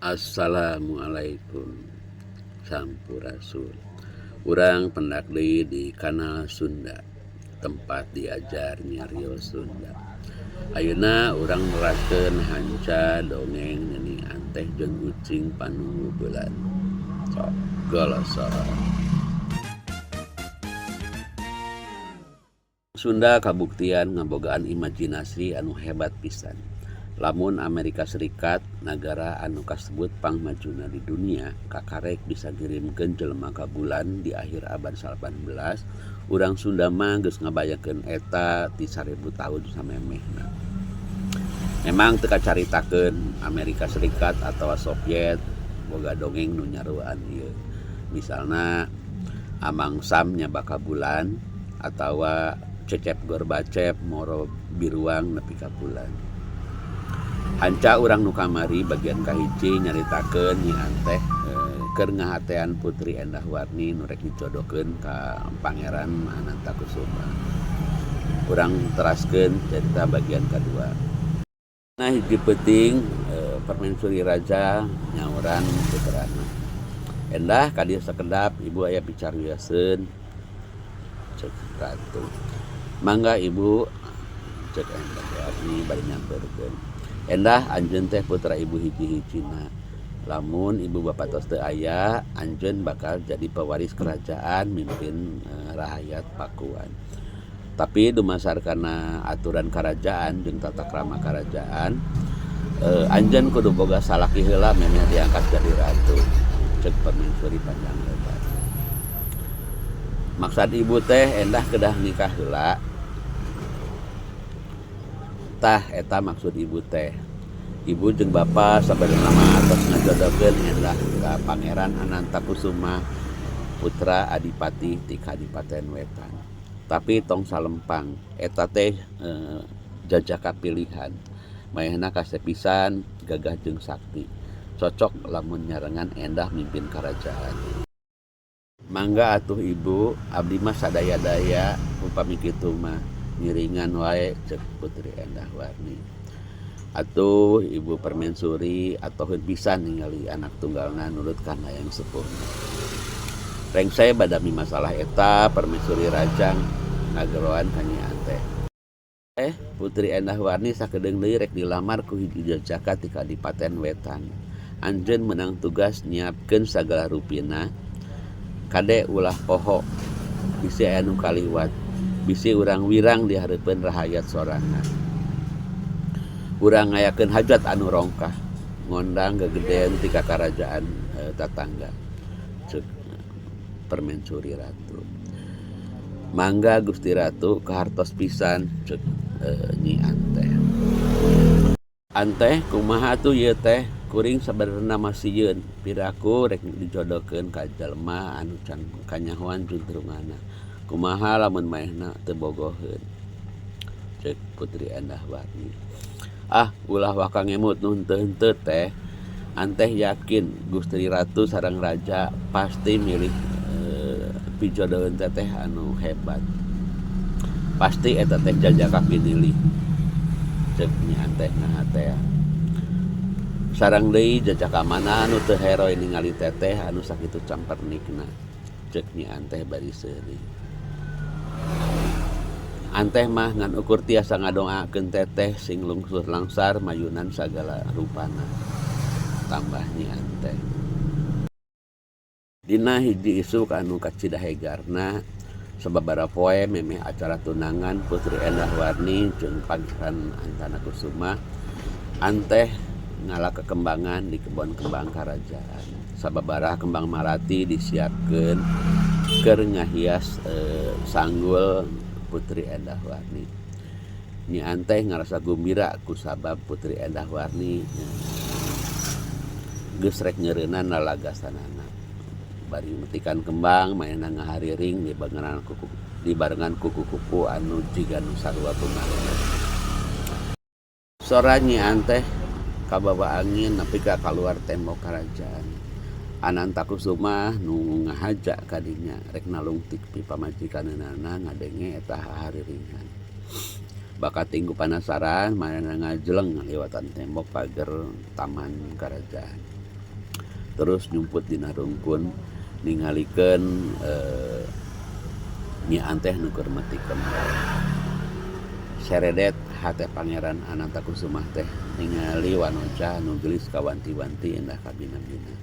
Assalamualaikum Sampurasun. Urang pendak deui di kanal Sunda, tempat diajar nyarios Sunda. Ayeuna urang neraskeun hanca dongeng Nini Anteh jeung Ucing Panunggu Bulan. Sok golosor. Sunda kabuktian ngabogaan imajinasi anu hebat pisan. Lamun Amerika Serikat, nagara anu kasebut pangmajuna di dunia, kakarek bisa ngirimkeun jelema ka bulan di akhir abad 19, urang Sunda mah geus ngabayangkeun eta ti 1000 tahun samemehna. Memang teu kacaritakeun Amerika Serikat atawa Soviet boga dongeng nu nyaruaan ieu. Misalna Amang Sam nyaba ka bulan atawa Cecep Gorbacep moro biruang nepi ka bulan. Hanca urang nu kamari bagian kahiji nyaritakeun Nyi Anteh keur ngahatean Putri Endah Warni nu rek dijodohkeun ka Pangeran Anantakusuma. Urang teraskeun carita bagian kadua. Nah hiji peuting Permaisuri Raja nyauran puterana. Endah ka dieu sakedap ibu aya picarioseun ceuk ratu. Mangga ibu ceuk Endah Warni bari nyamperkeun. Endah anjeun teh putra ibu hiji-hijina. Lamun ibu bapa tos teu aya, anjeun bakal jadi pewaris kerajaan mimpin rahayat Pakuan. Tapi dumasar kana aturan kerajaan jeung tata krama kerajaan, anjeun kudu boga salaki heula memeh diangkat jadi ratu. Ceuk Permaisuri panjang lebar. Maksad ibu teh endah kedah nikah heula. Tah eta maksud ibu teh. Ibu jeung bapa sabenerna mah atos ngajodohkeun endah ka Pangeran Anantakusuma, putra Adipati ti Kadipaten Wetan. Tapi tong salempang, eta teh jajaka pilihan. Maehna kasep pisan, gagah jeung sakti. Cocok lamun nyarengan endah mimpin karajaan. Mangga atuh ibu, abdi mah sadaya-daya upami kitu mah ngiringan wae ceuk Putri Endah Warni. Atuh ibu Permaisuri atoheun pisan ningali anak tunggalna nurut kana yang sepuhna. Rengse badami masalah eta Permaisuri Rajang ngageroan ka Nyi Anteh. Putri Endah Warni sakedeung deui rek dilamar ku hiji jajaka ti Kadipaten Wetan. Anjeun meunang tugas nyiapkeun sagala rupina. Kade ulah poho bisi aya nu kaliwat, bisi urang wirang di hareupeun rahayat sorangan. Urang ngayakeun hajat anu rongkah, ngondang gegedean ti kakarajaan tatangga. Ceuk Permaisuri Ratu. Mangga Gusti Ratu kahartos pisan ceuk Nyi Anteh. Anteh kumaha atuh ieu teh? Kuring sabenerna mah sieun piraku rek dijodohkeun ka jelema anu can kanyahoan juntrunganna. Kumaha lamun maehna teu bogoheun? Ceuk Putri Endah Warni. Ah, ulah waka ngemut nu henteu-henteu teh. Anteh yakin Gusti Ratu sareng raja pasti milih pijodoheun teteh anu hebat. Pasti eta teh jajaka pinilih. Ceuk Nyi Anteh ngahatean. Sareng deui jajaka mana anu teu heroy ningali teteh anu sakitu campernikna. Ceuk Nyi Anteh bari seuri. Anteh mah ngan ukur tiasa ngadoakeun teteh sing lungsur langsar mayunan sagala rupana. Tambah Nyi Anteh. Dina hiji isuk anu kacida hegarna sababaraha poe memeh acara tunangan Putri Endah Warni jeung Pangeran Antanakusuma, Anteh ngala kekembangan di kebon kembang karajaan. Sababaraha kembang malati disiapkeun keur ngahias sanggul Putri Endah Warni. Nyi Anteh ngarasa gumbira kusabab Putri Endah Warni geus rek nyeureunana lalagasanana. Bari metikan kembang maehna ngahariring dibarengan kuku-kuku anu jiga nu sarua bungarna. Sora Nyi Anteh kabawa angin nepi ka kaluar tembok karajaan. Anantakusuma nu ngahaja ka dinya rek nalungtik pipamajikaneunana ngadenge eta hahariringan. Bakating ku panasaran maehna ngajeleng liwatan tembok pager taman karajaan. Terus nyumput dina rungkun ningalikeun Nyi Anteh nu keur metik kembang. Seredet hate Pangeran Anantakusumah teh ningali wanoja nu geulis kawanti-wanti endah kabina-bina.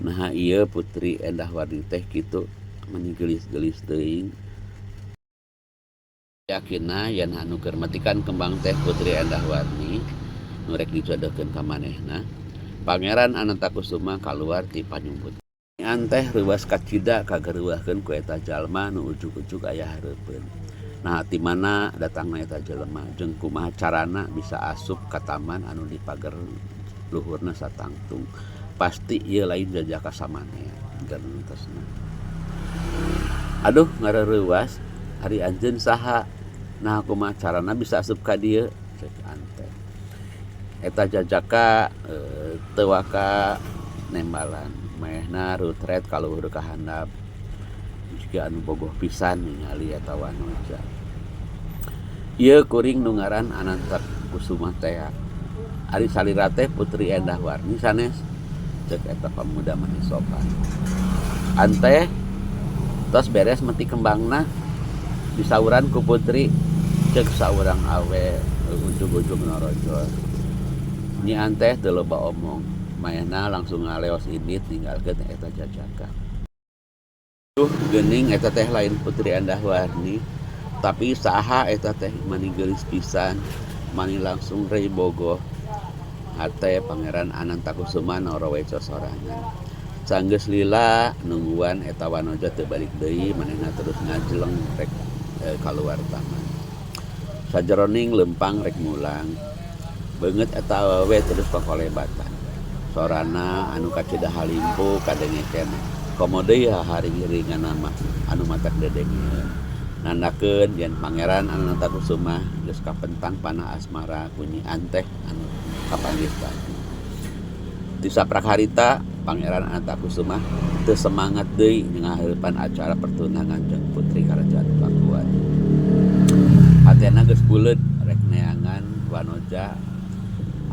Naha ieu Putri Endah Warni teh kitu mani geulis-geulis teuing. Yakinna yen anu keur metikan kembang teh Putri Endah Warni nu rek dijodohkeun ka manehna. Pangeran Anantakusuma kaluar ti panyumput. Nyi Anteh reuwas kacida kagareuwahkeun ku eta jalma nu ujug-ujug aya hareupeun. Naha ti mana datangna eta jelema jeung kumaha carana bisa asup ka taman anu dipager luhurna satangtung. Pasti ieu lain jajaka samanea gentosna. Aduh ngareurewas ari anjeun saha naha kumaha carana bisa asup ka dieu cek Anteh. Eta jajaka teu waka nembalan manehna rutret ka luhur ka handap jiga anu bogoh pisan ningali eta wanoja. Ieu kuring nu ngaran Anantakusuma tea. Ari salira teh Putri Endah Warni sanes cek eta pamuda mani sopan. Anteh tos beres metik kembangna disauran ku putri cek saurang awe ujug-ujug norojol. Nyi Anteh teu loba omong manehna langsung ngaleos indit ninggalkeun eta jajaka. Duh geuning eta teh lain Putri Endah Warni tapi saha eta teh mani geulis pisan mani langsung rei bogoh. Hate Pangeran Anantakusuma norowe sosorangan. Sanggeus lila nungguan eta wanoja teu balik deui manehna terus ngajeleng rek kaluar taman. Sajeroning leumpang rek mulang beungeut eta awewe terus kokolebatan. Sorana anu kacida halimpu kadenge keneh. Komo deui haharing-hiringanna mah anu matak dedengeun. Nandakeun yen Pangeran Anantakusuma geus kapentang panah asmara ku Nyi Anteh anu kapanggih tadi. Ti saprak harita Pangeran Anantakusuma teu semangat deui ngahareupan acara pertunangan jeung putri Karajaan Pakuan. Hatena geus buleud rek neangan wanoja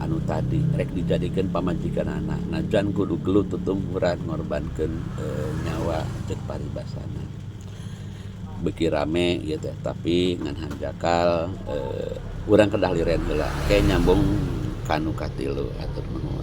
anu tadi rek dijadikeun pamajikanana najan kudu gelut tutumpuran ngorbankeun nyawa ceuk paribasana. Beuki rame ieu teh tapi ngan hanjakal urang kedah liren heula ke nyambung kanu katilu. Hatur nuhun.